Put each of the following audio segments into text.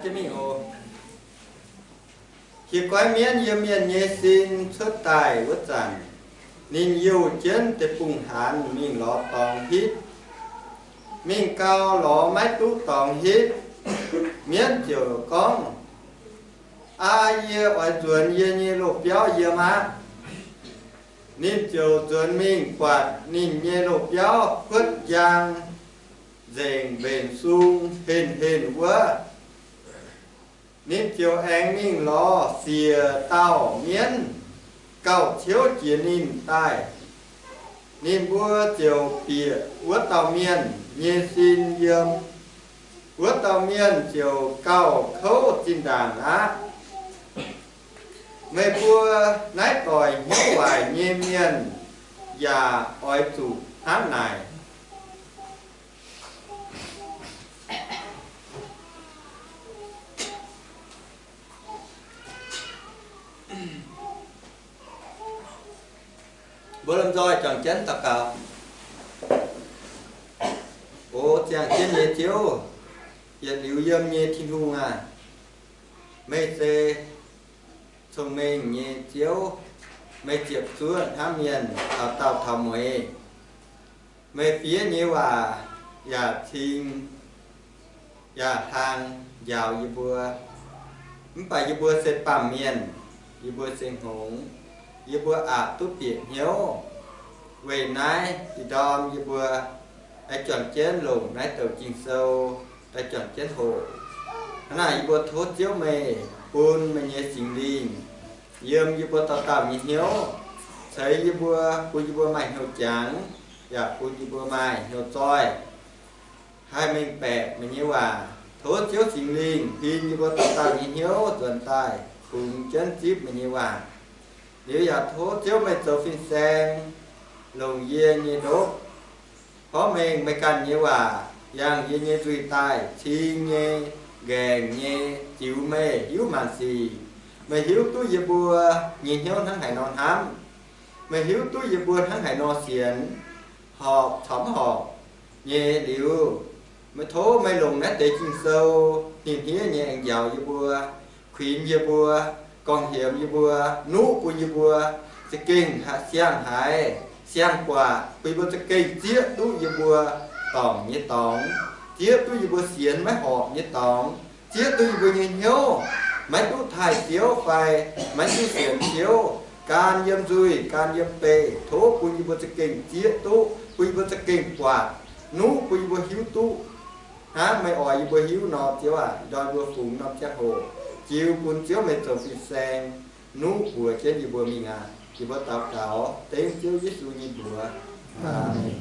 Jienv mingh oc. Hieh goiv mienv yiem mienh nyei sin cuotv daaih wuov zanc, ninh youh jienv deic-bung-haanz mingh lorz dorngx hitv. Mingh gau, lorz maiv duqv dorngx hitv. Mienv ziouc gorngv, Aa, yie oix nzuonx yie nyei loz-biauv yiem aqv. Ninh ziouc nzuonx mingh buatc ninh nyei loz-biauv kuotv njang, nzengc mbenc sung henh henh wuov. Ninh ziouc aengx mingh lorz siec dauh mienv gauh ciouv jiex ninh daaih. Ninh mbuo ziouc bieqc wuov dauh mienh nyei sin yiem. Wuov dauh mienh ziouc gauh kouv zinh ndaangc aqv. Meih mbuo naaiv doic hnyouv waaic nyei mienh yaac oix zuqc hnangv naaic. Mbuo lomh nzoih juangc jienv daux gaux. O ziangh jienv nyei Ziouv, yietc liuz yiem nyei Tin-Hungh aah! Meih se cong-mengh nyei Ziouv. Meih ziepc zuoqv hnamv mienh taux daauh taux mueiz. Meih fiev nyei waac yaac cing yaac hlang njaaux yie mbuo. Mv baac yie mbuo se baamh mienh, yie mbuo se hngongx, yie mbuo aqc duqv bieqc hnyouv. Weic naaiv ih ndorm yie mbuo daaih juangc jienv longc naaiv douc Ging-Sou, daaih juangc jienv hoqc. Hnangv naaic yie mbuo tov Ziouv meih bun meih nyei Singx Lingh yiem yie mbuo dauh dauh nyei hnyouv, ceix yie mbuo, bun yie mbuo maaih hnyouv jangx, yaac bun yie mbuo maaih hnyouv zoih, haih mengh baeqc meih nyei waac. Tov Ziouv Singx Lingh huin yie mbuo dauh dauh nyei hnyouv nzuonx daaih, kungx jienv zipv meih nyei waac. Liuz yaac tov Ziouv meih zoux fin-saeng longc yie nyei ndopv, porv mengh meih ganh nyei waac yangh yie nyei nzuih daaih cing nyei, nqaengc nyei, ziux meih hiuv maanc sic. Meih hiuv duqv yie mbuo nyei hnyouv hnangv haaix nor hnamv. Meih hiuv duqv yie mbuo hnangv haaix nor sienx, horpc caux mv horpc nyei liuz, meih tov meih longc naaiv deix Ging-Sou hniev-hniev nyei aengx njaaux yie mbuo, kuinx yie mbuo, gorngv-hemx yie mbuo, nuqv bun yie mbuo za'gengh siang-haiz, siang-guatc, bun yie mbuo za'gengh zieqv duqv yie mbuo dorngc nyei dorngx, zieqv duqv yie mbuo sienx maiv horpc nyei dorngx, zieqv duqv yie mbuo nyei hnyouv maiv duqv taaih Ziouv fai maiv duqv sienx Ziouv, gan yiem nzuih, gan yiem beih. Tov bun yie mbuo za'gengh zieqv duqv, bun yie mbuo za'gengh buatc, nuqv bun yie mbuo hiuv duqv hnangv meih oix yie mbuo hiuv nor. Ziouv aac, ndorm yie mbuo fungx norm ziangh hoc, jiu bun Ziouv meih zoux fin-saeng, nuqv mbuox jienv yie mbuo mingh aqv. Yie mbuo daux gaux dengv Ziouv Yesu nyei mbuox. Aamen.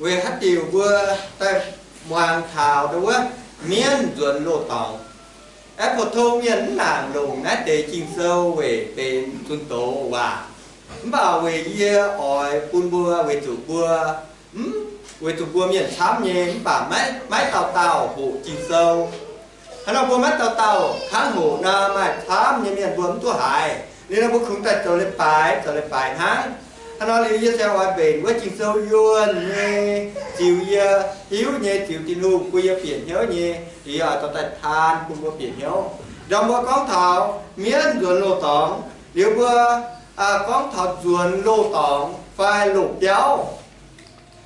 Weic haaix diuc mbuo daaih muangx taux ndau wuov mienv nzuonx loz-dorngx? Aeqv, pou-tong mienh mv nangc longc naaiv deix Ging-Sou weic benx zunh doz waac. Mv baac weic yie oix bun mbuo, weic zuqc mbuo, mv, weic zuqc mbuo mienh camv nyei, mv baac maiv, maiv dauh dauh hoqc Ging-Sou. Hnangv nor mbuo maiv dauh dauh hnangv hoqc nor, maaih camv nyei mienh mbuo mv duqv haiz. Liuz nor mbuo kungx daaih zoux leiz-baaix, zoux leiz-baaix hnangv. Hnangv nor liuz yie se oix mbenc wuov Ging-Sou yuonh nyei, ziux yie hiuv nyei, ziux Tin-Hungh bun yie bieqc hnyouv nyei, liuz yie oix dorh daaih taan bun mbuo bieqc hnyouv. Ndorm mbuo gorngv taux mienv nzuonx loz-dorngx, liuz mbuo gorngv taux nzuonx loz-dorngx fai loz-biauv.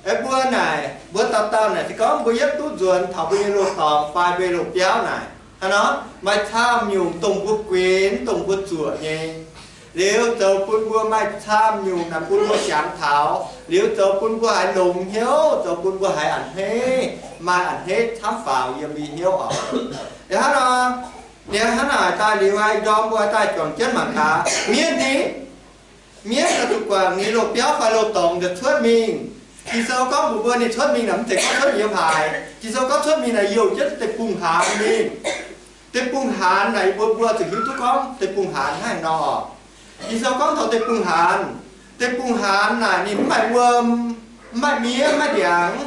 Aeqv, mbuo naaic, mbuo dauh dauh naaic se gorngv mbuo yietv duqv nzuonx taux mbuo nyei loz-dorngx fai mbuo nyei loz-biauv naaic, hnangv nor maaih camv nyungc dongh mbuo guenx, dongh mbuo zuoqc nyei. Liuz zoux bun mbuo maaih camv nyungc naaic bun mbuo jangx taux, liuz zoux bun mbuo haiz longx hnyouv, zoux bun mbuo haiz a'hneiv, maaih a'hneiv camv faaux yiem mbuo nyei hnyouv oc. Hnangv nor, liuz hnangv naaic daaih liuz, ih ndorm mbuo daaih juangc jienv mangc gaax mienv ni, mienv oix zuqc guangc ninh loz-biauv fai loz-dorngx daaih cuotv mingh. Ging-Sou gorngv mbuox mbuo ninh cuotv mingh naaic mv zeiz gorngv cuotv yiem haaix. Ging-Sou gorngv cuotv mingh naaic youh jienv deic-bung-haanz mingh. Deic-bung-haanz naaic yie mbuo, mbuo zuqc hiuv duqv gorngv deic-bung-haanz hnangv haaix nor. Ging-Sou gorngv taux deic-bung-haanz, deic-bung-haanz naaic ninh mv maaih wuom, mv maaih miev, mv maaih ndiangx.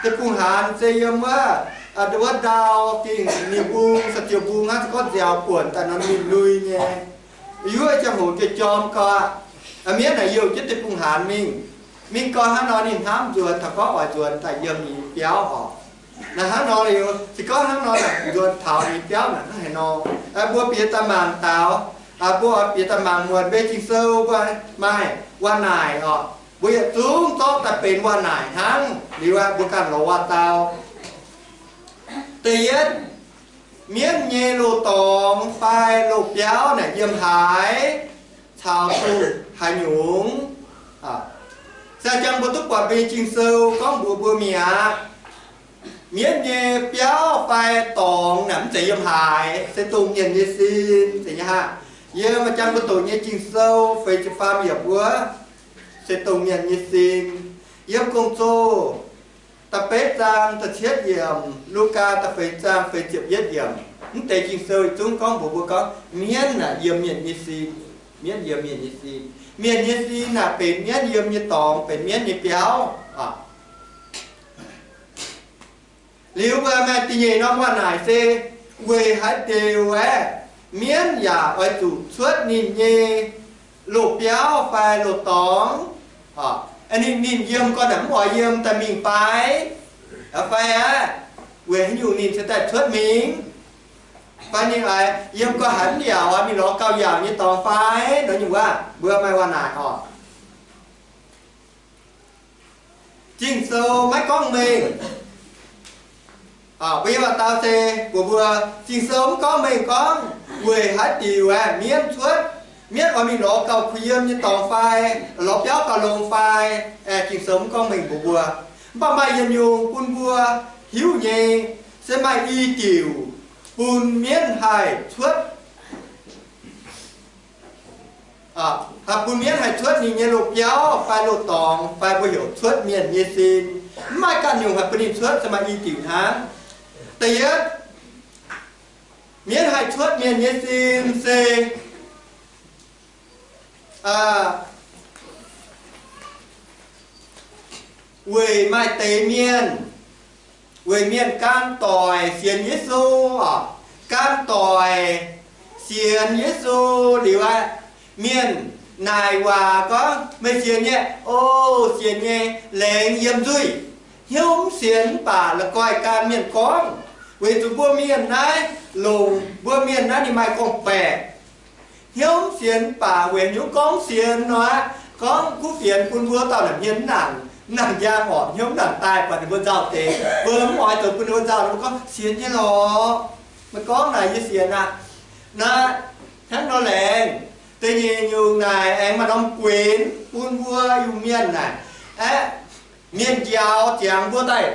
Deic-bung-haanz se yiem wuov Wuov ndau gengh ninh mbung, sa ziouc mbung hnangv se gorngv nziaaux buonc daaih nor ninh lui nyei. Yuov ziangh hoc jiex jorm gau aqv. Mienv naaic youh jienv deic-bung-haanz mingh. Mingh gau hnangv nor ninh hnamv nzuonx taux gorngv oix nzuonx daaih yiem ninh biauv oc. Naaic hnangv nor liuz, se gorngv hnangv nor naaic nzuonx taux ninh biauv naaic hnangv haaix nor. Mbuo bieqc daaih mangc daux, mbuo oix bieqc daaih mangc muonc mbuo Ging-Sou mbuo maaih waac-naaic oc. Mbuo yietc zungv zorqv daaih benx waac-naaic hnangv. Liuz aeqv, mbuo ganh lorz waac-dau. Da'yietv, mienv nyei loz-dorngx fai loz-biauv naaic yiem haaix caux dongh haaix nyungc? Se jangx mbuo duqv buatc mbuo nyei Ging-Sou gorngv mbuox mbuo mi'aqv. Mienv nyei biauv fai dorngx naaic mv zeiz yiem haaix, se dongh mienh nyei sin, zeiz nyei aqv. Yiem a'jang mbuo doqc nyei Ging-Sou feix ziepc faam yiemc wuov, se dongh mienh nyei sin. Yiem Gong-Zoh da'betv zaang da'cietv yiemc, Lugaa da'feix zaang feix ziepc yietv yiemc, mv deix Ging-Sou yietc zungv gorngv mbuox mbuo gorngv mienv naaic yiem mienh nyei sin. Mienv yiem mienh nyei sin. Mienh nyei sin naaic benx mienv yiem nyei dorngx, benx mienv nyei biauv. Liuz mbuo maaih da'nyeic norm waac-naaic se, weic haaix diuc aeqv, mienv yaac oix zuqc cuotv ninh nyei loz-biauv fai loz-dorngx? Ninh, ninh yiem gau naaic mv oix yiem daaih mingh fai? Fai aeqv, weic haaix nyungc ninh cingx daaih cuotv mingh? Fai ninh aix yiem gau haiz mv yaauc, mingh lorz gauh yaauc nyei dorngx fai? Nor nyungc waac mbuo maaih waac-naaic oc. Ging-Sou maiv gorngv mengh. Mbuo yiem waac-dau se mbuox mbuo, Ging-Sou mv gorngv mengh gorngv weic haaix diuc aeqv, mienv cuotv, mienv oix mingh lorz gauh kuh yiem nyei dorngx fai, lorz biauv gauh longx fai. Ging-Sou mv gorngv mengh mbuox mbuo. Mv baac maaih yietc nyungc bun mbuo hiuv nyei, se maaih i diuc bun mienv haih cuotv, haih bun mienv haih cuotv ninh nyei loz-biauv fai loz-dorngx, fai mbuo heuc cuotv mienh nyei sin. Mv maaih ganh nyungc haih bun ninh cuotv, se maaih i diuc hnangv. Da'yietv, mienv haih cuotv mienh nyei sin se weic maaih deix mienh, weic mienh gan doic sienx Yesu, gan doic sienx Yesu liuz aeqv, mienh naaic waac gorngv, Meih sienx nyei? O, sienx nyei. Laengz yiem nzuih. Hnyouv mv sienx mv baac la'guaih gan mienh gorngv, weic zuqc mbuo mienh naaiv longc, mbuo mienh naaiv ninh maaih gorngv-baeqc. Hnyouv mv sienx mv baac weic hnyouv gorngv sienx nor aqv, gorngv kuv fienx bun mbuo dauh naaic hmien mv nangc, mv nangc njang orqc, hnyouv mv nangc daaih buatc ninh mbuo nzauh deix, mbuo mv oix zoux bun ninh mbuo nzauh, mbuo gorngv, Sienx nyei lorqc. Meih gorngv naaic yie sienx aqv. Naaiv hnangv nor laengz. Da'nyeic nyungc naaic aengx maaih norm guenx bun mbuo Iu-Mienh naaic, aeqv, mienh njaaux ziangx mbuo daaih,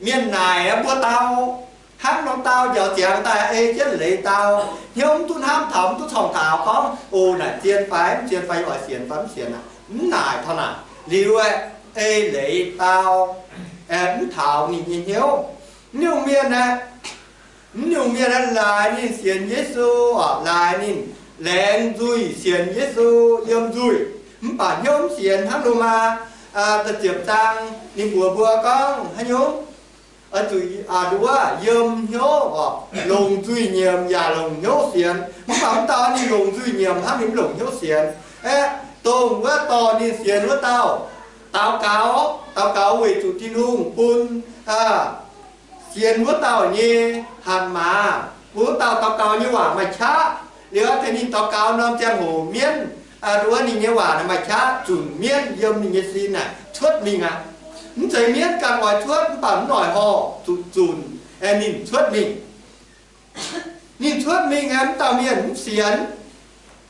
mienh naaic mbuo dau, hnangv norm dau njaaux ziangx daaih ei jienv leiz dau. Hnyouv mv duqv hnamv taux, mv duqv corngh taux gorngv, O, naaic zien fai mv zien fai, yie oix sienx fai mv sienx aqv. Mv naaic taux naaic liuz aeqv, ei leiz dau, mv taux ninh nyei hnyouv. Mv nyungc mienh aeqv, mv nyungc mienh aeqv, laaix ninh sienx Yesu, laaix ninh laengz nzuih sienx Yesu yiem nzuih, mv baac hnyouv mv sienx hnangv Lomaa da'ziepc zaang ninh mbuox mbuo gorngv haaix nyungc? Oix zuqc nduov yiem hnyouv oc, longc nzuih nyiemc yaac longc hnyouv sienx. Mv baac mv dauh ninh longc nzuih nyiemc hnangv, ninh mv longc hnyouv sienx. Aeqv, dongh wuov dorh ninh sienx wuov dauh daux gaux, daux gaux weic zuqc Tin-Hungh bun sienx wuov dauh nyei hatc maaz, bun wuov dauh daux gaux nyei waac maaih qaqv. Liuz tengx ninh daux gaux norm ziangh hoc mienv, nduov ninh nyei waac maaih qaqv zunc mienv yiem ninh nyei sin naaic cuotv mingh aqv. Mv zeiz mienv ganh oix cuotv mv baac mv noic horh zuqc zunc ninh cuotv mingh. Ninh cuotv mingh aeqv, mv dauh mienh mv sienx.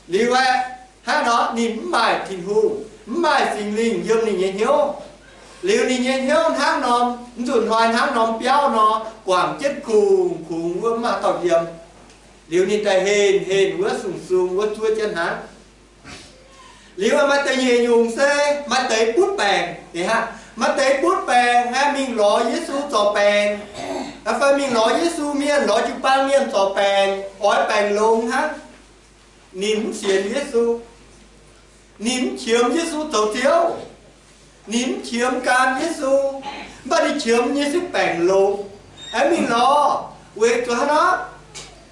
Liuz aeqv, hnangv nor ninh mv maaih Tin-Hungh, mv maaih Singx Lingh yiem ninh nyei hnyouv. Liuz ninh nyei hnyouv hnangv norm, mv nzunc hnoi hnangv norm biauv nor, guangc jienv kungx-kungx wuov, mv maaih dauh yiem. Liuz ninh daaih henh-henh wuov, sung-sung wuov, zuov jienv hnangv. Liuz maaih deix nyeic nyungc se maaih deix butv baengc, maaih deix butv baengc aeqv, mingh lorz Yesu zorc baengc, fai mingh lorz Yesu mienh, lorz jiu-baang mienh zorc baengc, oix baengc longx hnangv. Ninh mv sienx Yesu. Ninh mv qiemx Yesu zoux Ziouv. Ninh mv qiemx gan Yesu. Mv baac ninh qiemx nyei se baengc longx. aengx mingh lorz, weic zuqc haaix nor?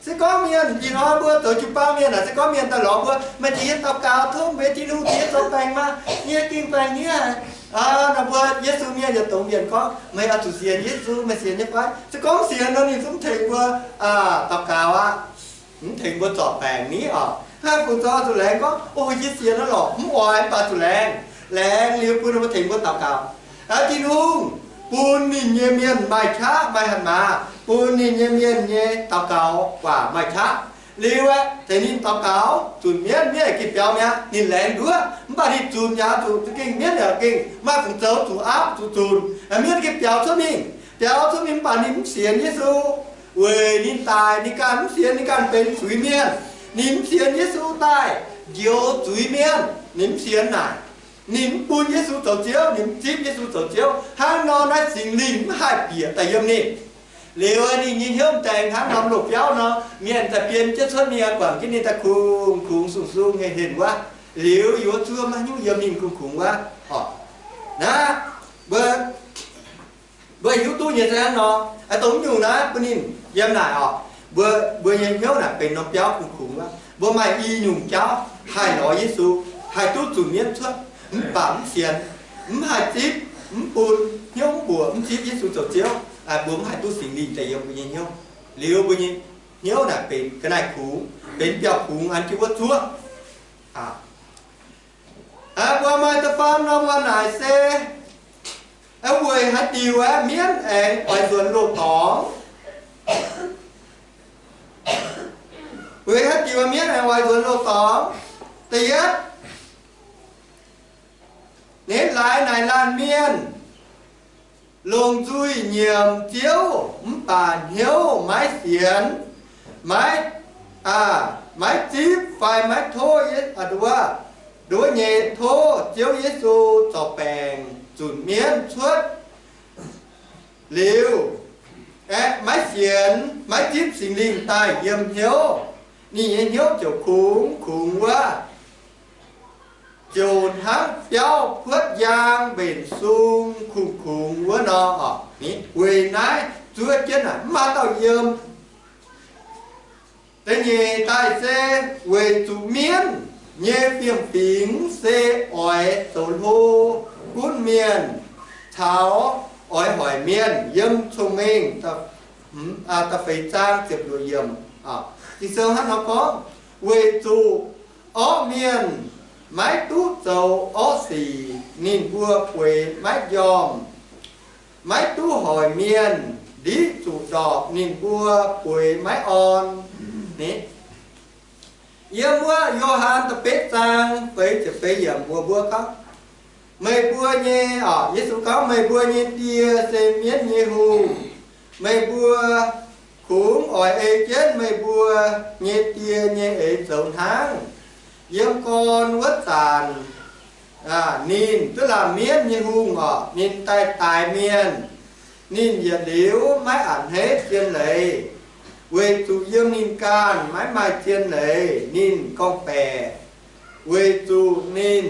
Se gorngv mienh ih hnoi mbuo zoux jiu-baang mienh aeqv, se gorngv mienh daaih lorz mbuo, meih jiex yie daux gaux, tov meih Tin-Hungh jiex yie zoux baengc maah, yie gengh baengc nie haic. Nor mbuo Yesu mienh yietc dongz mienh gorngv, meih oix zuqc sienx Yesu, meih sienx nyei fai? Se gorngv sienx nor, ninh zungv tengx mbuo daux gaux aqv. Mv tengx mbuo zorc baengc ni oc. Hnangv fungc zoux zuqc laengz gorngv, o, yie sienx lorqc, mv oix, mv baac zuqc laengz. Laengz liuz bun ninh mbuo tengx mbuo daux gaux. Aa, Tin-Hungh bun ninh nyei mienh maaih qaqv maaih hatc maaz, bun ninh nyei mienh nyei daux gaux waac maaih qaqv. Liuz aeqv, tengx ninh daux gaux zunc mienv, mienv yaac gengh biaux mi'aqv. Ninh laengz nduov, mv baac ninh zunc yaac zuqc za'gengh mienv yaac gengh maaih fungc zoux zuqc aapv zuqc zunc. Mienv gengh biaux cuotv mingh, biaux cuotv mingh mv baac ninh mv sienx Yesu. Weic ninh daic ninh ganh mv sienx, ninh ganh benx zuiz-mienh. Ninh mv sienx Yesu daaih njoux zuiz-mienh, ninh mv sienx naaic. Ninh mv bun Yesu zoux Ziouv, ninh mv zipv Yesu zoux Ziouv. Hnangv nor naaiv Singx Lingh mv haih bieqc daaih yiem ninh. Liuz ninh nyei hnyouv m'daaih hnangv norm loz-biauv nor, mienh daaih bien jienv cuotv mingh, guangc jienv ninh daaih kungx-kungx sung-sung henh-henh wuov. Liuz yie zuov maiv nyungc yiem ninh kungx-kungx wuov. Naaiv, mbuo mbuo hiuv duqv nyei se hnangv nor, dongh nyungc naaiv bun ninh yiem naaic oc. Mbuo, mbuo nyei hnyouv naaic benx norm biauv kungx-kungx wuov. Mbuo maaih i nyungc jauv haih lorz Yesu, haih duqv zunc mienv cuotv, mv baac mv sienx, mv haih zipv, mv bun, hnyouv mv mbuoqc, mv zipv Yesu zoux Ziouv, mbuo mv haih duqv Singx Lingh daaih yiem mbuo nyei hnyouv. Liuz mbuo nyei hnyouv naaic benx ga'naaiv kungx, benx biauv kungx an jienv wuov zuov. Mbuo maaih da'faam norm waac naaic se, weic haaix diuc aeqv, mienv aengx oix nzuonx loz-dorngx? Weic haaix diuc mienv aengx oix nzuonx loz-dorngx? Da'yietv, ninh laaix naaic laanh mienh longc nzuih nyiemc Ziouv, mv baac hnyouv maiv sienx, maiv, maiv zipv fai maiv tov, nduov nyei tov Ziouv Yesu zorc baengc zunc mienv cuotv liuz, aeqv, maiv sienx, maiv zipv Singx Lingh daaih yiem hnyouv, ninh nyei hnyouv ziouc kungx kungx wuov, ziouc hnangv biauv puotv njang mbenc sung kungx kungx wuov nor. Weic naaiv zuov jienv naaic mv maaih dauh yiem. Da'nyeic daaih se weic zuqc mienv nyei fiem-fingx se oix zoux hlo gunv mienh caux oix hoic mienh, yiem Cong-Mengh da'feix zaang ziepc luoqc yiemc. Ging-Sou hnangv nor gorngv, weic zuqc orqv mienh maiv duqv zoux orqv sic, ninh mbuo bueix maiv njormh. Maiv duqv hoic mienh ndiqv zuqc ndorpc, ninh mbuo bueix maiv orn. Yiem wuov Yo^han da'betv zaang feix ziepc feix yiemc mbuox mbuo gorngv, meih mbuo nyei, Yesu gorngv, meih mbuo nyei die se mienv nyei hungh. Meih mbuo kungx oix ei jienv meih mbuo nyei die nyei eix zoux hnangv. Yiem gorn wuov zanc, ninh duqv lamh mienv nyei hungh orqc, ninh daaih daix mienh. Ninh yietc liuz maiv a'hneiv zien leiz, weic zuqc yiem ninh ganh maiv maaih zien leiz ninh gorngv-baeqc. Weic zuqc ninh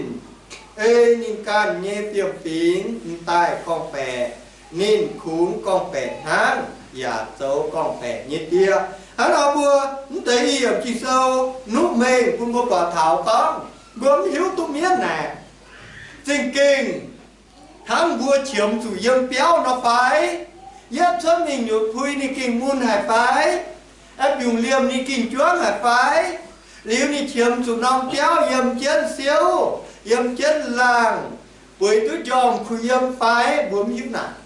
ei ninh ganh nyei fiem-fingx m'daaih gorngv-baeqc, ninh kungx gorngv-baeqc hnangv, yaac zoux gorngv-baeqc nyei die. Hnangv nor mbuo mv deix i yiemc Ging-Sou nuqv mengh bun mbuo buatc taux gorngv mbuo mv hiuv duqv mienv naaic za'gengh hnangv mbuo qiemx zuqc yiem biauv nor fai? Yietv cuotv mingh nyutc pui ninh gengh mun haic fai? Aeqv, mbiungc liemh ninh gengh juangv haic fai? Liuz ninh qiemx zuqc norm biauv yiem jienv siouv, yiem jienv laangh, bueix duqv njormh kuh yiem fai? Mbuo mv hiuv naaic.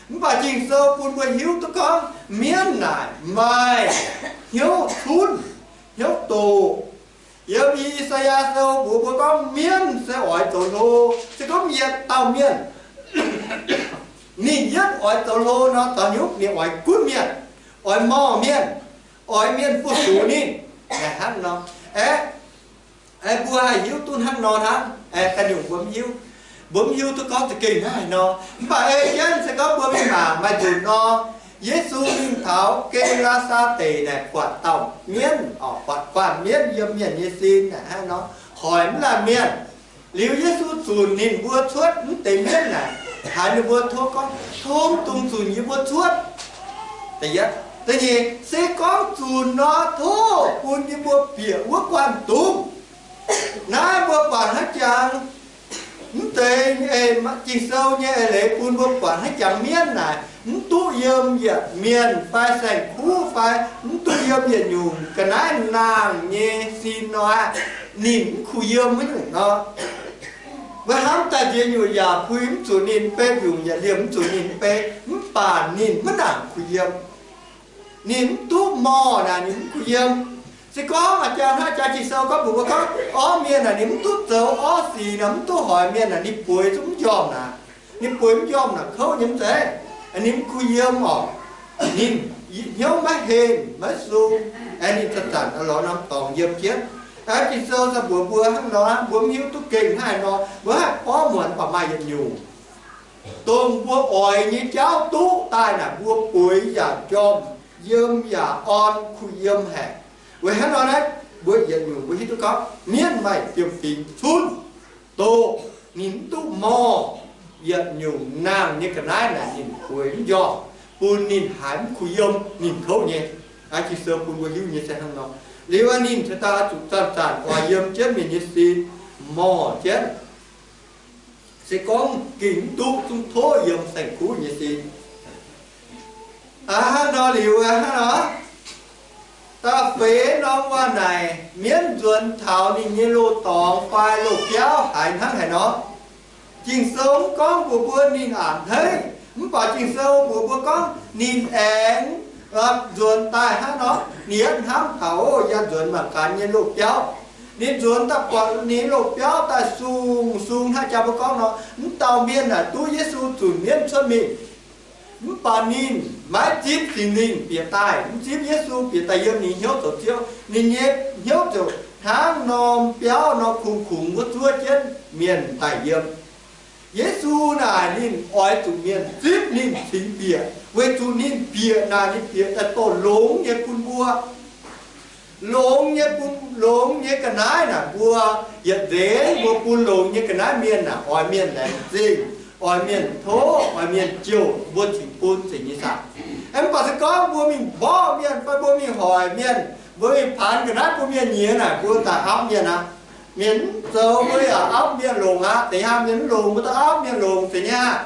Mv baac Ging-Sou bun mbuo hiuv duqv gorngv mienv naaic maaih hnyouv cunv, hnyouv doqc. Yiem I^saa^yaa Sou mbuox mbuo gorngv mienv se oix zoux hlo. Se gorngv yietc dauh mienh ninh yietv oix zoux hlo nor, dongh hnyouv ninh oix gunv mienh, oix morh mienh, oix mienh fu-sux ninh. Hnangv nor, aeqv, mbuo haih hiuv duqv hnangv nor hnangv. Aeqv, ganh nyungc mbuo mv hiuv. Mbuo mv hiuv duqv gorngv za'gengh hnangv haaix nor. Mv baac ei jienv se gorngv mbuo mingh mangc maaih nzunc nor, Yesu mingh taux Ge^laa^saa Deic naaic buatc dauh mienv, buatc faanh mienv yiem mienh nyei sin naaic hnangv nor, hoic mv laanh mienh. Liuz Yesu zunc ninh mbuo cuotv mv deix mienv naaic, haiz ninh mbuo tov gorngv, Tov mv dungx zunc yie mbuo cuotv. Da'nyeic, se gorngv zunc nor, tov bun yie mbuo bieqc wuov guanh dungz. Naaiv mbuo buatc hnangv jangx, mv zeiz eix, Ging-Sou nyei eix leiz bun mbuo buatc hnangv jangx mienv naaic mv duqv yiem yietc mienh fai saeng-kuv fai mv duqv yiem yietc nyungc ga'naaiv nangh nyei sin nor, ninh mv kuh yiem wuov nyungc nor. Mbuo hnamv daaih nziex nyungc yaac puix mv zuqc ninh, beiv nyungc yaac liemh mv zuqc ninh beiv, mv baac ninh maiv nangc kuh yiem. Ninh mv duqv morh naaic ninh mv kuh yiem. Se gorngv a'jang hnangv jaax Ging-Sou gorngv mbuox mbuo gorngv orv mienh naaic ninh mv duqv zoux orv sic naaic, mv duqv hoic mienh naaic, ninh bueix zungv mv njormh naaic. Ninh bueix mv njormh naaic kouv nyei mv zeiz, ninh mv kuh yiem orqc. Ninh hnyouv maiv henh maiv sung, aengx ninh zanc-zanc lorz norm dorngx yiem jienv. Aa, Ging-Sou daaih mbuox mbuo hnangv nor, mbuo mv hiuv duqv gengh hnangv haaix nor, mbuo haih borv muonc baac maaih yietc nyungc dongh mbuo oix nyei jauv duqv daaih naaic, mbuo bueix yaac njormh, yiem yaac orn, kuh yiem haic. Weic hnangv nor naaiv, mbuo yietc nyungc mbuo hiuv duqv gorngv mienv maaih fiem-fingx cunv doqc, ninh mv duqv morh, yietc nyungc nangh nyei ga'naaiv naaic ninh bueix mv njormh, bun ninh haiz mv kuh yiem, ninh kouv nyei. Aa, Ging-Sou bun mbuo hiuv nyei se hnangv nor. Liuz aqv, ninh cingx daaih oix zuqc zanc-zanc oix yiem jienv mienh nyei sin, morh jienv. Se gorngv gengh mv duqv, zungv tov yiem saeng-kuv nyei sin. Aa, hnangv nor liuz aqv, hnangv nor, da'feix norm waac naaic, mienv nzuonx taux ninh nyei loz-dorngx fai loz-biauv haiz hnangv haaix nor. Ging-Sou mv gorngv mbuox mbuo ninh a'hneiv, mv baac Ging-Sou mbuox mbuo gorngv ninh aengx nzuonx daaih hnangv nor, ninh yietv hnamv taux yaac nzuonx mangc gaax nyei loz-biauv. Ninh nzuonx daaih buatc ninh loz-biauv daaih sung-sung hnangv jaa mbuo gorngv nor, mv dauh mienh naaic duqv Yesu zunc mienv cuotv mingh. Mv baac ninh maiv zipv Singx Lingh bieqc daaih, mv zipv Yesu bieqc daaih yiem ninh hnyouv zoux Ziouv. Ninh nyei hnyouv ziouc hnangv norm biauv nor kungx-kungx wuov zuov jienv mienh daaih yiem. Yesu naaic ninh oix zuqc mienh zipv ninh cingx bieqc, weic zuqc ninh bieqc naaic ninh bieqc daaih dorh longx nyei bun mbuo. Longx nyei bun, longx nyei ga'naaiv naaic mbuo yietc nzengc mbuo bun longx nyei ga'naaiv mienh naaic oix mienh laengz zingh, oix mienh tov, oix mienh jouh mbuo cingx bun zeiz nyei saah. Mv baac se gorngv mbuo mingh mborqv mienh fai mbuo mingh hoic mienh, mbuo mingh paanx ga'naaiv bun mienh nyiex naaic mbuo daaih aapv mienh aqv. Mienh mv zoux mbuo yaac aapv mienh longx aqv. Deix hnangv mienh mv longx mbuo daaih aapv mienh longx zeiz nyei aqv.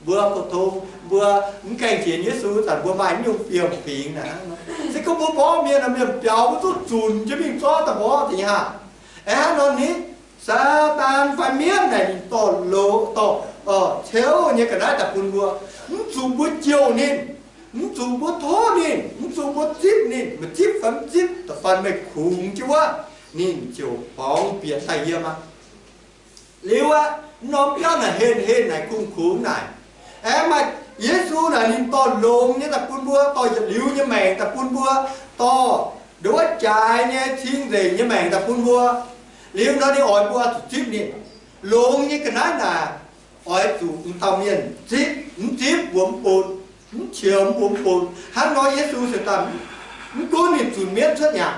Mbuo pou-tong mbuo mv gaengh sienx Yesu zanc mbuo maaih nyungc fiem-fingx naaic. Se gorngv mbuo mborqv mienh, mienh biaux mbuo duqv zunc jienv mingh zorqv daaih mborqv deix haav. Aa, hnangv nor ni, Saadaan fai mienv naaic ninh dorh loz, dorh ceuv nyei ga'naaiv daaih bun mbuo. Mv zuqc mbuo jouh ninh, mv zuqc mbuo tov ninh, mv zuqc mbuo zipv ninh. Meih zipv fai mv zipv, da'faanh meih kungx jienv wuov, ninh ziouc borngz bieqc daaih yiem aqv. Liuz aqv, norm biauv naaic henh henh naaic kungx-kungx naaic. Aengx maaih Yesu naaic ninh dorh longx nyei daaih bun mbuo, dorh yietc liuz nyei maengc daaih bun mbuo, dorh nduov jaaix nyei cing-nzengc nyei maengc daaih bun mbuo. Liuz nor ninh oix mbuo zuqc zipv ninh. Longx nyei ga'naaiv naaic oix zuqc m'dauh mienh zipv. Mv zipv mbuo mv bun, mv qiemx mbuo mv bun. Hnangv nor Yesu se daaih mv gunv ninh zunc mienv cuotv nyanc,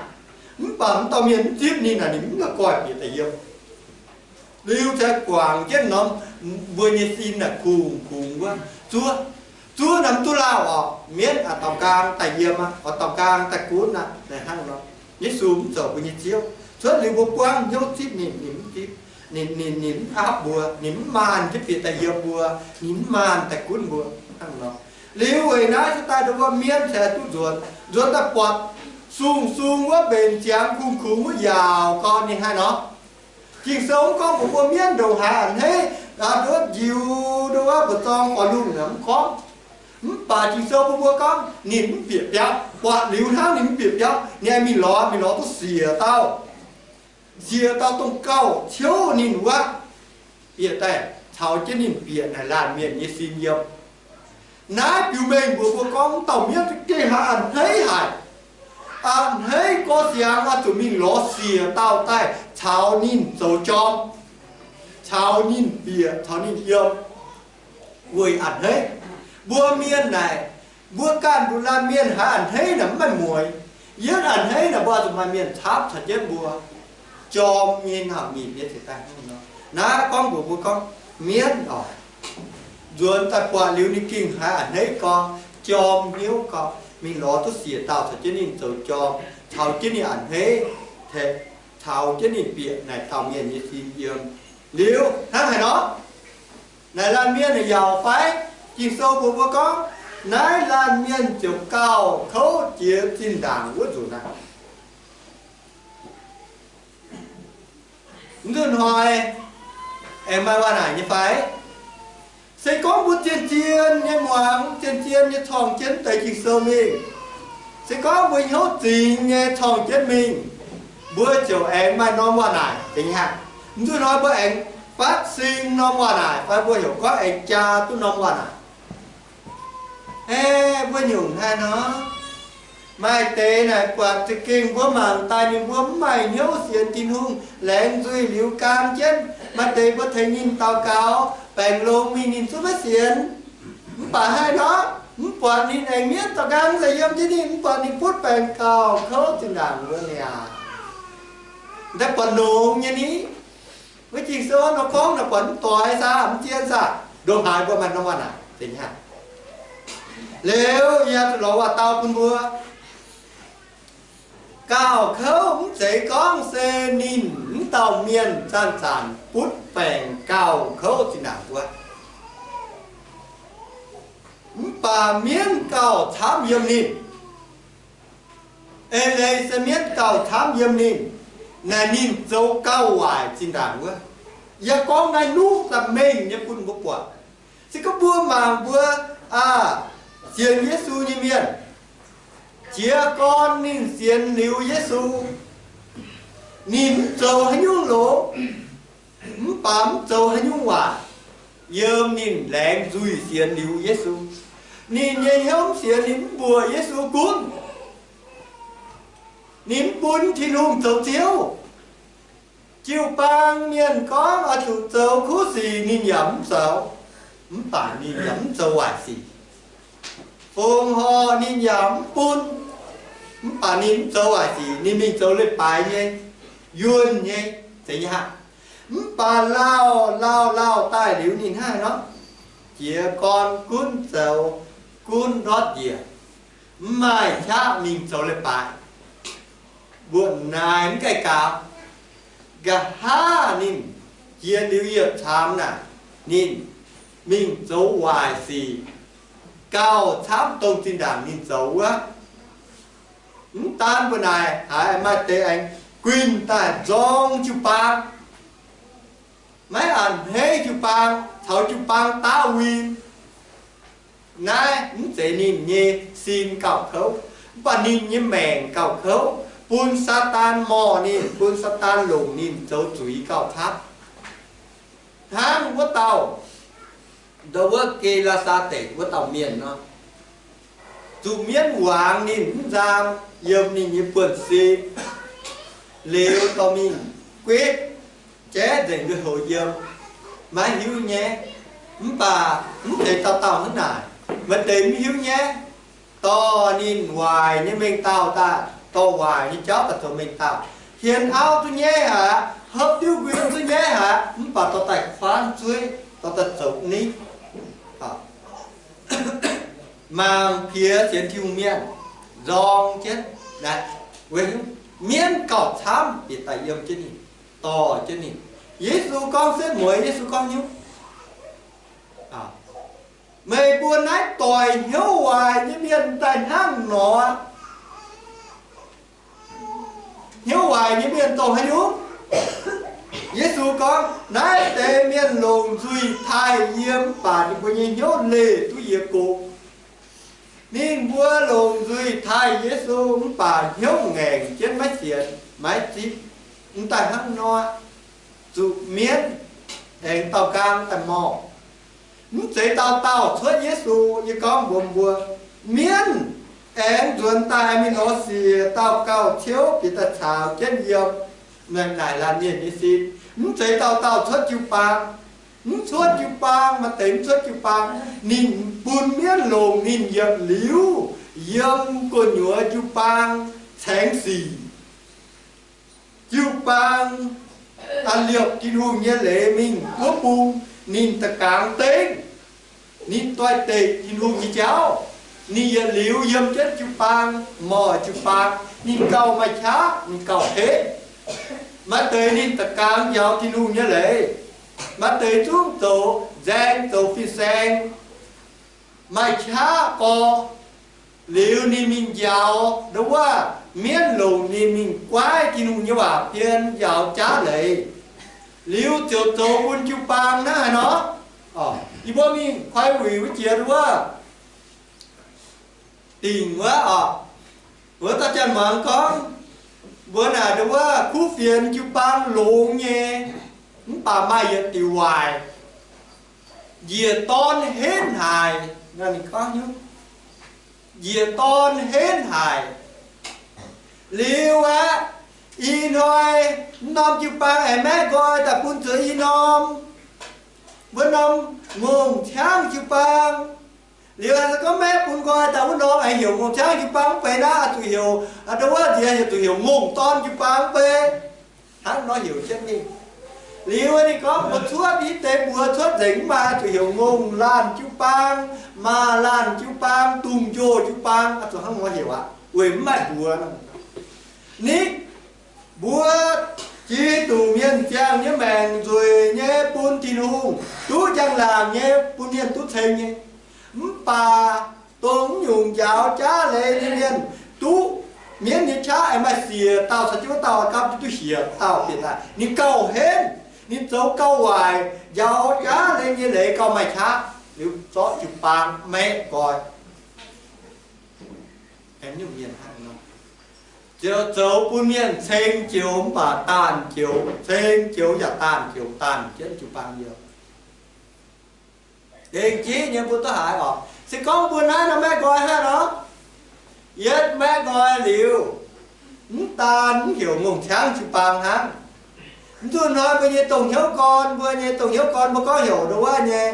mv baac m'dauh mienh mv zipv ninh naaic ninh mv la'guaih bieqc daaih yiem. Liuz se guangc jienv norm mbuo nyei sin naaic kungx-kungx wuov zuov. Zuov naaic mv duqv lauh orqc, mienv a'dauh nqaang daaih yiem aqv, oix dauh nqaang daaih gunv aqv. Naaic hnangv nor, Yesu mv zoux mbuo nyei Ziouv. Cuotv liuz mbuo buangv hnyouv zipv ninh, ninh mv zipv. Ninh, ninh, ninh mv aapv mbuo, ninh mv maanh jienv bieqc daaih yiem mbuo, ninh mv maanh daaih gunv mbuo. Hnangv nor, liuz weic naaiv se daaih nduov mbuo mienv se duqv nzuonx, nzuonx daaih buatc sung-sung wuov mbenc ziangx kungx-kungx wuov yaauc gorn ninh haaix nor. Ging-Sou mv gorngv mbuox mbuo mienv ndongc haaix a'hneiv, nduov njiux, nduov wuov mbu'zorng gorx-lungh naaic mv gorngv. Mv baac Ging-Sou mbuox mbuo gorngv ninh mv bieqc biauv. Buatc liuz hnangv ninh mv bieqc biauv, ninh aengx mingh lorz, mingh lorz duqv siec dauh, siec dauh dongh gauh ciouv ninh wuov, bieqc daaih caux jienv ninh bieqc naaic laanh mienh nyei sin yiem. Naaiv biux mengh mbuox mbuo gorngv dauh mienv za'gengh haiz a'hneiv haic. A'hneiv gorx siangx oix zuqc mingh lorz siec dauh daaih caux ninh zoux jorm, caux ninh bieqc, caux ninh yiem, weic a'hneiv. Mbuo mienh naaic, mbuo ganh nduqc laanh mienh haiz a'hneiv naaic mv maaih mueiz. Yietv a'hneiv naaic mbuo oix zuqc maaih mienh capv caux jienv mbuo, jorm nyei nangc nyeic nyei ceix daaih hnangv nor. Naaiv gorngv mbuox mbuo gorngv mienv oc, nzuonx daaih buatc liuz ninh gengh haiz a'hneiv gorx, jorm hnyouv gorx, mingh lorz duqv siec dauh caux jienv ninh zoux jorm, caux jienv ninh a'hneiv, caux jienv ninh bieqc naaic dauh mienh nyei sin yiem. Liuz hnangv haaix nor? Naaic laanh mienh yaac fai? Ging-Sou mbuox mbuo gorngv, naaiv laanh mienh ziouc gauh kouv jiex zinh ndaangc wuov nzunc naaiv. Mv nzunc hnoi aengx maaih waac naaic nyei fai? Se gorngv mbuo zien-zien nyei muangx, zien-zien nyei corng jienv deix Ging-Sou mingh, se gorngv mbuo hnyouv zingx nyei corng jienv mingh, mbuo ziouc aengx maaih norm waac naaic. Mv nzunc hnoi mbuo aengx fatv sing norm waac naaic fai mbuo heuc gorngv aengx jaa duqv norm waac naaic. Aeqv, mbuo nyungc haaix nor? Maaih deix naaic buatc za'gengh mbuo mangc daaih ninh mbuo mv maaih hnyouv sienx Tin-Hungh, laengz nzuih liuz gaam jienv. Maaih deix mbuo tengx ninh daux gaux, baengc longx mingh ninh zungv maiv sienx. Mv baac haaix nor, mv buatc ninh aengx mienv da'faanh gangv se yiem jienv ninh, mv buatc ninh butv baengc gauh kouv zinh ndaangc wuov niaa. Daaih buatc longx nyei ni. Wuov Ging-Sou nor gorngv naaic buatc mv doix saah, mv zien saah, ndongc haaix mbuo maaih norm waac naaic. Liuz yie zuqc lorz waac-dau bun mbuo. Gauh kouv mv zeiz gorngv se ninh mv dauh mienh zanc-zanc butv baengc gauh kouv zinh ndaangc wuov. Mv baac mienv gauh camv yiem ninh. Eix leiz se mienv gauh camv yiem ninh, naaic ninh zoux gauh waaic zinh ndaangc wuov. Yie gorngv naaiv nuqv daaih mengh nyei bun mbuo buatc. Se gorngv mbuo mangc mbuo, aa, sienx Yesu nyei mienh, jiez gorn ninh sienx liuz Yesu, ninh mv zoux haaix nyungc longx, mv baac mv zoux haaix nyungc waaic, yiem ninh laengz nzuih sienx liuz Yesu. Ninh nyei hnyouv mv sienx, ninh mv mbuoqc Yesu gunv. Ninh mv bun Tin-Hungh zoux Ziouv. Jiu-baang mienh gorngv oix zuqc zoux kuv sic ninh yaac mv zoux, mv baac ninh yaac mv zoux waaic sic. Fongc horc ninh yaac mv bun, mv baac ninh mv zoux waaic sic, ninh mingh zoux leiz-baaix nyei, yuonh nyei, zeiz nyei aqv. Mv baac lauh lauh lauh daaih liuz ninh hnangv haaix nor? Jiez gorn gunv zoux, gunv ndortv njiec, mv maaih qaqv mingh zoux leiz-baaix. Mbuo naaic mv gaengh gaux. Nqa'haav ninh jiex liuz yietc caamx naaic, ninh mingh zoux waaic sic gauh camv dongh zinh ndaangc ninh zoux wuov. Mv daan mbuo naaic, haiz maaih deix aengx guinh daaih nzorng jiu-baang, maiv a'hneiv jiu-baang, caux jiu-baang daauv win. Naaiv mv zeiz ninh nyei sin gauh kouv, mv baac ninh nyei maengc gauh kouv, bun Saadaan morh ninh, bun Saadaan longc ninh zoux zuiz gauh camv. Hnangv wuov dauh, ndau wuov Ge^laa^saa Deic wuov dauh mienh nor, zuqc mienv wangx ninh mv nzang yiem ninh nyei buonv-sin, liuz dorh mingh guetv, jaiv nzengc lui-houx yiem, maiv hiuv nyaiv. Mv baac mv zeiz dauh dauh hnangv naaic. Maaih deix mv hiuv nyaiv, dorh ninh waaic nyei mengh dauh daaih, dorh waaic nyei jauv daaih zoux mengh dauh. Hienx auv duqv nyaiv haic, hopv diuv nquin duqv nyaiv haic, mv baac dorh daaih kuaanv zueiv, dorh daaih zoux nitv. Mangc piex sienx Tin-Hungh mienh nzorng jienv, mienv gauh camv bieqc daaih yiem jienv ninh, dorh jienv ninh. Yesu gorngv setv mueiz, Yesu gorngv nyungc, meih mbuo naaiv doic hnyouv waaic nyei mienh daaih hnangv nor. Hnyouv waaic nyei mienh dongh haaix nyungc? Yesu gorngv, naaiv deix mienh longc nzuih taaih yie mv baac ninh mbuo nyei hnyouv leih duqv yie go. Ninh mbuo longc nzuih taaih Yesu mv baac hnyouv ngaengc jienv maiv sienx maiv zipv, mv daaih hnangv nor, zuqc mienv aengx daauh nqaang daaih morh. Mv zeiz dauh dauh cuotv Yesu. Yie gorngv mbuox mbuo, mienv aengx nzuonx daaih mingh lorz siec, dauh gauh ciouv bieqc daaih caux jienv yiem. Naaic laanh mienh nyei sin, mv zeiz dauh dauh cuotv jiu-baang. Mv cuotv jiu-baang, maaih deix mv cuotv jiu-baang, ninh bun mienv longc ninh yietc liuz yiem gu'nyuoz jiu-baang caengx sic. Jiu-baang a'liepc Tin-Hungh nyei leiz mingh wuov bung, ninh da'gaangx dengv, ninh doix-dekc Tin-Hungh nyei jauv. Ninh yietc liuz yiem jienv jiu-baang, moih jiu-baang, ninh gauh maaih qaqv, ninh gauh henv. Maaih deix ninh da'gaang njaaux Tin-Hungh nyei leiz, maaih deix zungv zoux nzaeng zoux fin-saeng, maaih qaqv gorx. Liuz ninh mingh njaaux ndo wuov mienv longc ninh mingh guaiv Tin-Hungh nyei waac pien njaaux jaav leiz, liuz ziouc zoux bun jiu-baang naaiv haaix nor. Yie mbuo mingh koi wuic wuov jiex ndo wuov dingc wuov oc. Wuov dauh janx-muangz gorngv, mbuo naaic ndo wuov kuv fienx jiu-baang longx nyei, mv baac maaih yietc diuc waaic, njiec dorn henv haic. Ninh gorngv, njiec dorn henv haic. Liuz aqv, ih hnoi mv norm jiu-baang aengx maeqv nqoi daaih bun zuqc i norm, wuov norm ngongh ciangv jiu-baang. Liuz se gorngv maeqv bun nqoi daaih wuov norm aengx heuc ngongh ciangv jiu-baang mv bei naaiv, zuqc heuc ndo wuov nziex heuc, zuqc heuc ngongh dorn jiu-baang mv bei. Hnangv nor heuc jienv mingh. Liuz ninh gorngv mbuo cuotv i deix mbuox cuotv nzengc mv maaih, zuqc heuc ngongh laanh jiu-baang, maaz laanh jiu-baang, dungz njoh jiu-baang, zuqc hnangv nor heuc aqv, weic mv maaih mbuox. Ni mbuo Giduc mienh ziangh nyei maengc nzueic nyei bun Tin-Hungh, duqv njang-laangc nyei bun mienh duqv ceng nyei. Mv baac dongh mv nyungc njaaux jaav leiz nyei mienh, duqv mienv nyei qaqv aengx maaih siec dauh caux jienv wuov dauh gapv duqv hiec dauh bieqc daaih, ninh gauh henv, ninh zoux gauh waaic, njaaux jaav leiz nyei leiz gauh maaih qaqv, liuz zorqv jiu-baang maeqv nqoi. Ziouc zoux bun mienh ceng joux mv baac daanh joux, ceng joux yaac daanh joux, daanh jienv jiu-baang yiem. Dengv jiv nyei mbuo duqv haiz oc. Se gorngv mbuo naaiv nor maeqv nqoi hnangv nor, yietv maeqv nqoi liuz, mv daan mv heuc ngongh ciangv jiu-baang hnangv. Mv zuqc hnoi mbuo nyei dongh hnyouv gorn, mbuo nyei dongh hnyouv gorn mbuo gorngv heuc ndo wuov nyei,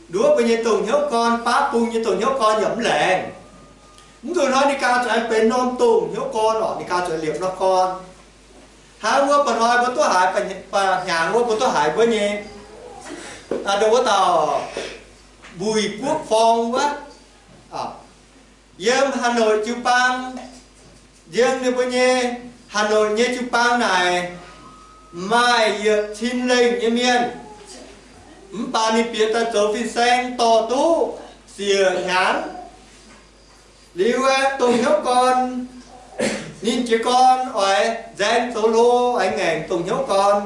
nduov mbuo nyei dongh hnyouv gorn, baav bung nyei dongh hnyouv gorn yaac mv laengz. Mv zuqc hnoi ninh ganh zuqc aengx benx norm dongh hnyouv gorn oc, ninh ganh zuqc liepc norm gorn. Hnangv wuov mba'hnoi mbuo duqv haiz, mba'hnyangx wuov mbuo duqv haiz mbuo nyei, ndo wuov dauh Mbui Guoqv Forng wuov, yiem Hà Nội jiu-baang, yiem ninh mbuo nyei Hà Nội nyei jiu-baang naaic, maaih yietc cin lengh nyei mienh, mv baac ninh bieqc daaih zoux fin-saeng dorh duqv siec hnyangx. Liuz aeqv, dongh hnyouv gorn, ninh jiez gorn oix nzaeng zoux hlo, oix ngaengc dongh hnyouv gorn.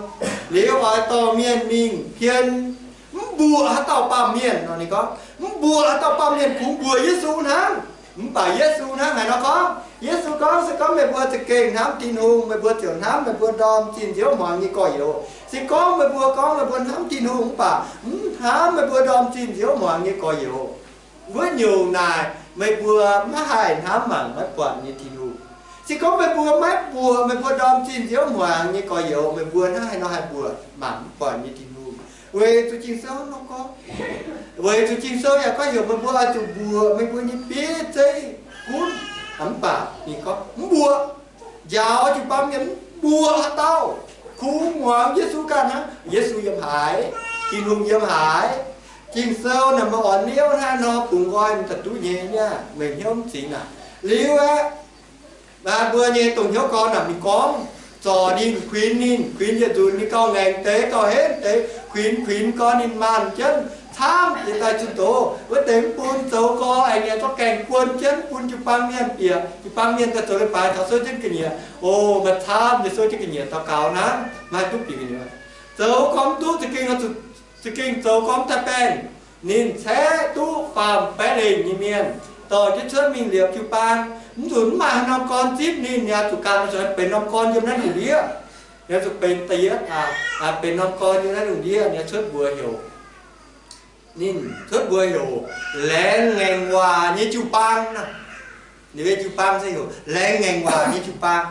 Liuz oix dorh mienh mingh pien, mv mbuoqc haaix dauh baamh mienh nor. Ninh gorngv, mv mbuoqc haaix dauh baamh mienh, kungx mbuoqc Yesu hnangv. Mv baac Yesu hnangv haaix nor gorngv? Yesu gorngv, se gorngv meih mbuo za'gengh hnamv Tin-Hungh, meih mbuo ziouc hnamv meih mbuo ndorm zinh nziouv hmuangx nyei gorx-youz. Se gorngv meih mbuo gorngv meih mbuo hnamv Tin-Hungh mv baac mv hnamv meih mbuo ndorm zinh nziouv hmuangx nyei gorx-youz, wuov nyungc naaic meih mbuo maiv haih hnamv mangc maiv buatc nyei Tin-Hungh. Se gorngv meih mbuo maiv mbuoqc meih mbuo ndorm zinh nziouv hmuangx nyei gorx-youz, meih mbuo hnangv haaix nor haih mbuoqc mangc mv buatc nyei Tin-Hungh? Weic zuqc Ging-Sou nor gorngv, weic zuqc Ging-Sou yaac gorngv heuc meih mbuo oix zuqc mbuoqc meih mbuo nyei bieiv zeiv gunv. Mv baac ninh gorngv mv mbuoqc. Njaaux jiu-baang mienh mv mbuoqc haaix dauh, kungx muangx Yesu ganh hnangv. Yesu yiem haaix, Tin-Hungh yiem haaix? Ging-Sou naaic meih oix niouv hnangv nor bungx nqoi daaih duqv nyei niaa, meih hnyouv mv zingx aac. Liuz aeqv, mbuo nyei dongh hnyouv gorn naaic mingh gorngv, zorc ninh, kuinx ninh, kuinx yietc nzunc ninh gauh ngaengc deix gauh henv deix, kuinx kuinx gorn ninh maanh jienv camv jiex daaih zunh doz. Wuov deix mv bun zoux gorx aengx nyei zorqv gaengh guon jienv bun jiu-baang mienh bieqc, jiu-baang mienh daaih zoux leiz-baaix taux souv jienv ga'nyiec. O, maaih camv nyei souv jienv ga'nyiec daux gaux hnangv, maiv duqv bieqc ga'nyiec. Zoux gorn mv duqv za'gengh, za'gengh zoux gorn mv daaih baengh, ninh caeqv duqv faam-baeqv lengh nyei mienh dorh jienv cuotv mingh liepc jiu-baang. Mv nzunc mv maaih haaix norm gorn zipv ninh, ninh oix zuqc ganh zuqc benx norm gorn yiem naaiv lungh ndiev. Ninh oix zuqc benx da'yietv, benx norm gorn yiem naaiv lungh ndiev, ninh oix cuotv mbuox heuc, ninh cuotv mbuox heuc Laengz Ngaengc Waac nyei jiu-baang. Ninh mbuo jiu-baang se heuc Laengz Ngaengc Waac nyei jiu-baang.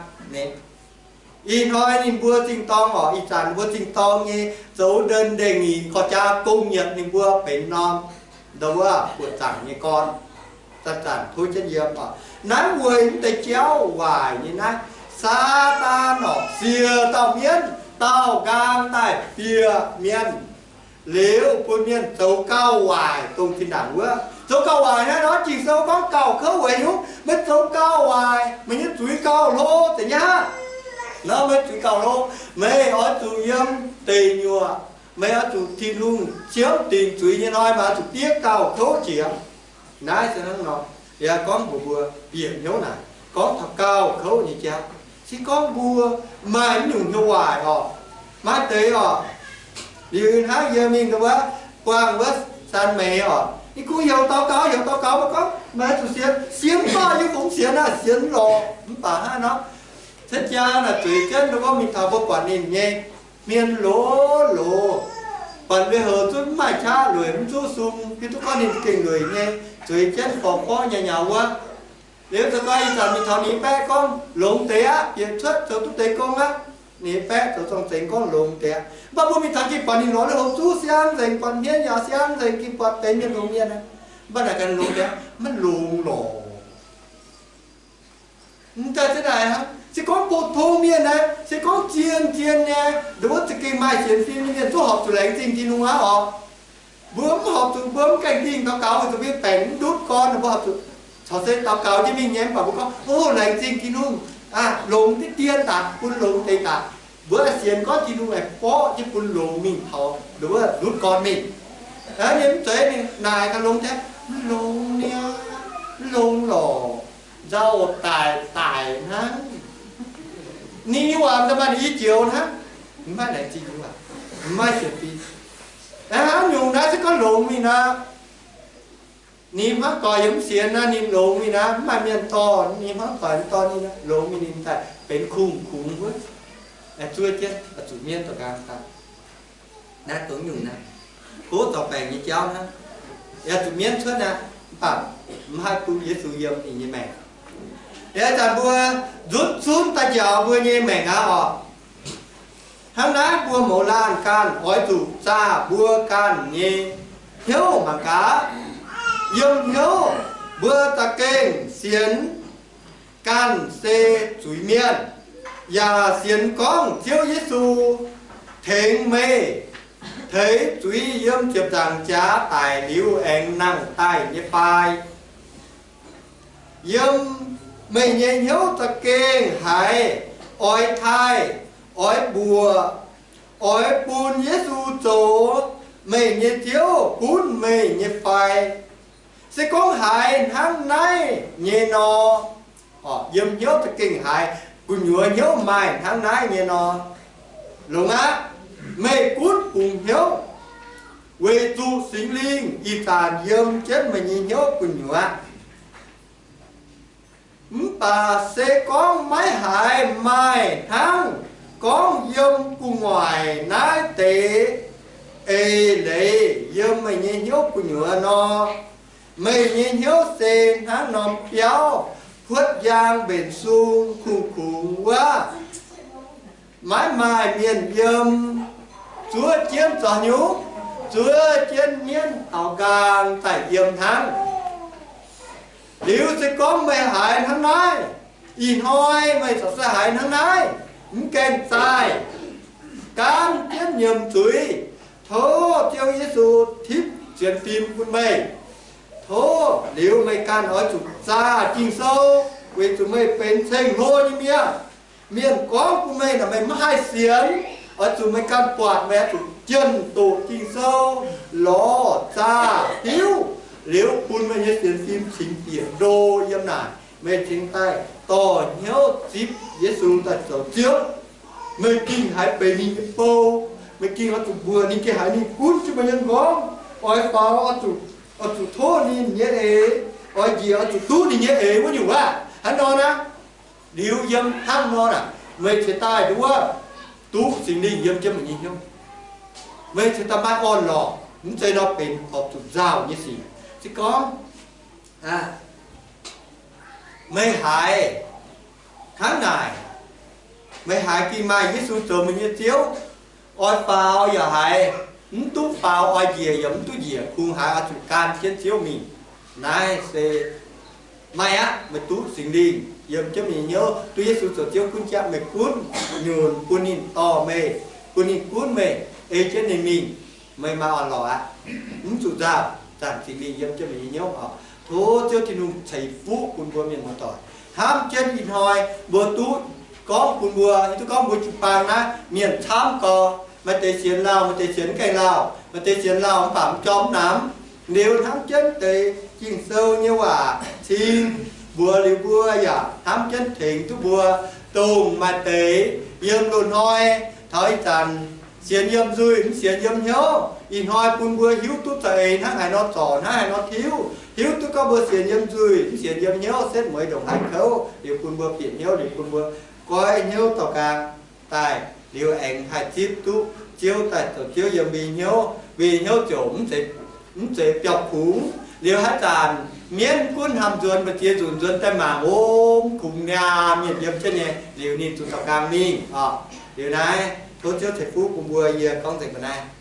Ih hnoi ninh mbuo zingh dorng oc, ih zanc mbuo zingh dorng nyei zoux ndeic-ngingc korv-jaa gong yietc ninh mbuo benx norm ndo wuov buoqc zaangc nyei gorn. Zanc-zanc tov jienv yiem oc. Naaiv weic mv deix jauv waaic nyei naaiv, Saadaan oc, siec dauh mienv, dauh nqaang daaih bieqc mienh, liuz bun mienh zoux gauh waaic dongh zinh ndaangc wuov. Zoux gauh waaic hnangv nor, Ging-Sou gorngv gauh kouv weic hnyouv, meih zoux gauh waaic, meih nyei zuiz gauh hlo, zeiz nyei aqv. Nor meih zuiz gauh hlo, meih oix zuqc yiem deic nyuoqc, meih oix zuqc Tin-Hungh ciemv dingc zuiz nyei hnoi, meih oix zuqc diev gauh kouv jiex. Naaiv se hnangv nor, yaac gorngv mbuox mbuo bieqc hnyouv naaic, gorngv taux gauh kouv nyei jauv. Se gorngv mbuo maaih mv nyungc hnyouv waaic orqc, maaih deix orqc, liuz hnangv yie mingh wuov, buangh wuov San Meix orqc, ninh kungx heuc daux gaux, heuc daux gaux, mbuo gorngv, meih zuqc sienx, sienx mv baac yie kungx sienx aqv, sienx lorqc, mv baac hnangv nor, cen jaa naaic zueiz jienv wuov mingh taux mbuo buatc ninh nyei hmien loz-loz, buatc lui-houx zungv mv maaih qaqv, lueic mv zuqv sung, hiuv duqv gorngv ninh za'gengh lueic nyei, zueiz jienv forv-forv nyei nyaux wuov. Liuz za'gengh ih zanc mingh taux ninh baeqv gorngv longx deix aqv, bieqc cuotv zoux duqv deix gong aqv. Ninh baeqv zoux zorng-zengx gorngv longx deix aqv. Mv baac mbuo mingh taux gengh buatc ninh lorz lui-houx zuqv siang nzengc, buatc hmien yaac siang nzengc, gengh buatc benx mienh longx mienh aqv. Mv baac naaic ganh longx deix aqv, maiv longx lorqc. Mv daaih se naaic hnangv, se gorngv pou-tong mienh naaic, se gorngv zien-zien nyei, nduov wuov za'gengh maaih sienx fim nyei mienh zungv horpc zuqc laengz zingh Tin-Hungh aqv orqc. Mbuo mv horpc zuqc, mbuo mv gaengh dingh daux gaux weic zuqc mbuo baengc mv ndutv gorn, mbuo horpc zuqc caux se daux gaux jienv mingh nyei, mv baac mbuo gorngv, o, laengz zingh Tin-Hungh, longx deix dien daaih, bun longx deix daaih. Mbuo sienx gorngv Tin-Hungh aengx borqv jienv bun longx mingh taux nduov wuov ndutv gorn mingh. Ninh mv zeiz, ninh naaic gaax longx deix, mv longx niaa, mv longx lorqc, nzauh daic daic hnangv. Ninh nyei waac daaih maaih ninh i joux hnangv, mv maaih laengz zingh nyei waac, mv maaih sienx fim. Hnangv nyungc naaiv se gorngv longx mingh nor, ninh hmuangv doic yaac mv sienx naaiv, ninh longx mingh naaiv, mv maaih mienh dorh, ninh hmuangv doic mv dorh ninh, longx mingh ninh daaih benx kungx-kungx wuov, zuov jienv zuqc mienv doqc nqaang daaih. Naaiv dongh nyungc naaiv, kov zorc baengc nyei jauv hnangv. Yaac zuqc mienv cuotv aqv, mv baac mv haih bun Yesu yiem ninh nyei maengc. Yaac zanc mbuo nzutv zunv daaih njaaux mbuo nyei maengc aqv orqc. Hnangv naaiv mbuo mouz laanh ganh oix zuqc zaah mbuo ganh nyei hnyouv mangc gaax. Yiem hnyouv mbuo za'gengh sienx ganh se zuiz-mienh, yaac sienx gorngv Ziouv Yesu tengx meih teix zuiz yiem ziepc nzaangc jaax daic liuz aengx nangh daaih nyei fai. Yiem meih nyei hnyouv za'gengh haiz oix taaih, oix mbuoqc, oix bun Yesu zoux meih nyei Ziouv gunv meih nyei fai. Se gorngv haiz hnangv naaiv nyei nor, yiem hnyouv za'gengh haiz gu'nyuoz hnyouv maaih hnangv naaiv nyei nor, longx aqv. Meih gunv bungx hnyouv, weic zuqc Singx Lingh ih zanc yiem jienv meih nyei hnyouv gu'nyuoz aqv. Mv baac se gorngv maiv haiz maaih hnangv gorngv yiem gu'nguaaic naaiv deix eix leiz yiem meih nyei hnyouv gu'nyuoz nor, meih nyei hnyouv se hnangv norm biauv puotv njang mbenc sung kungx-kungx wuov, maiv maaih mienh yiem, zuov jienv zoux nyungc, zuov jienv mienv taux nqaang daaih yiem hnangv. Liuz se gorngv meih haiz hnangv naaiv, ih hnoi meih corc se haiz hnangv naaiv, mv gaengh zaih, gaanv jienv nyiemc zuiz, tov Ziouv Yesu tipv sienx fim bun meih. Tov liuz meih ganh oix zuqc zaah Ging-Sou, weic zuqc meih benx ceng-hlo nyei mienh. Mienh gorngv bun meih naaic meih maiv haih sienx, oix zuqc meih ganh buatc, meih oix zuqc jienh doqc Ging-Sou, lorz zaah hiuv, liuz bun meih nyei sienx fim cingx bieqc ndo yiem naaic, meih cingx daaih dorh hnyouv zipv Yesu daaih zoux Ziouv. Meih gengh haiz benx ninh nyei bou, meih gengh oix zuqc mbuoqc ninh, gengh haiz ninh gunv jienv meih nyei m'nqorngv. Oix faaux oix zuqc, oix zuqc tov ninh nyei eix, oix njiec oix zuqc duqv ninh nyei eix wuov nyungc aqv. Hnangv nor naaiv, liuz yiem hnangv nor naaic, meih cingx daaih nduov duqv Singx Lingh yiem jienv meih nyei hnyouv. Meih cingx daaih maaih orn-lorqc, mv zeiz nor benx horpc zuqc nzauh nyei sic. Se gorngv meih haiz hnangv naaic, meih haiz gengh maaih Yesu zoux meih nyei Ziouv, oix faaux yaac haiz mv duqv faaux, oix njiec yaac mv duqv njiec, kungx haiz oix zuqc gan jienv Ziouv mingh. Naaiv se maaih aqv. Meih duqv Singx Lingh yiem jienv meih nyei hnyouv, duqv Yesu zoux Ziouv gunv jaqv meih, gunv nyunc bun ninh dorh meih, bun ninh gunv meih, ei jienv ninh mingh, meih maaih orn-lorqc aqv. Mv zuqc nzauh. Zanc Singx Lingh yiem jienv meih nyei hnyouv oc. Tov Ziouv Tin-Hungh ceix fuqv bun mbuo mienh muoz-doic. Hnamv jienv ih hnoi mbuo duqv gorngv bun mbuo, hiuv duqv gorngv mbuo jiu-baang naaiv mienh camv gorx, maaih deix sienx lauh, maaih deix sienx mv gaengh lauh, maaih deix sienx lauh mv baac mv jorm mv namx. Liuz hnamv jienv deix Ging-Sou nyei waac cing mbuox liuz mbuo yaac hnamv jienv tengx duqv mbuo, dongh maaih deix yiem loz-hnoi taux ih zanc sienx yiem nzuih mv sienx yiem hnyouv. Ih hnoi bun mbuo hiuv duqv za'eix hnangv haaix nor zorc, hnangv haaix nor tiuv, hiuv duqv gorngv mbuo sienx yiem nzuih mv sienx yiem hnyouv, setv mueiz ndongc haaix kouv, liuz bun mbuo bieqc hnyouv, liuz bun mbuo goiv hnyouv daux ga'naaiv daaih, liuz aengx haih zipv duqv Ziouv daaih zoux Ziouv yiem mbuo nyei hnyouv. Mbuo nyei hnyouv ziouc mv zeiz biauv-kungx. Liuz haaix zanc mienv gunv hnamv nzuonx, mbu'ziex nzunc nzuonx daaih mangc, o, mv kungx niaa mienh yiem jienv nyei, liuz ninh zuqc daux ga'naaiv mingh oc. Liuz naaiv tov Ziouv ceix fuqv bun mbuo. Yie gorngv nzengc mbuo naaiv.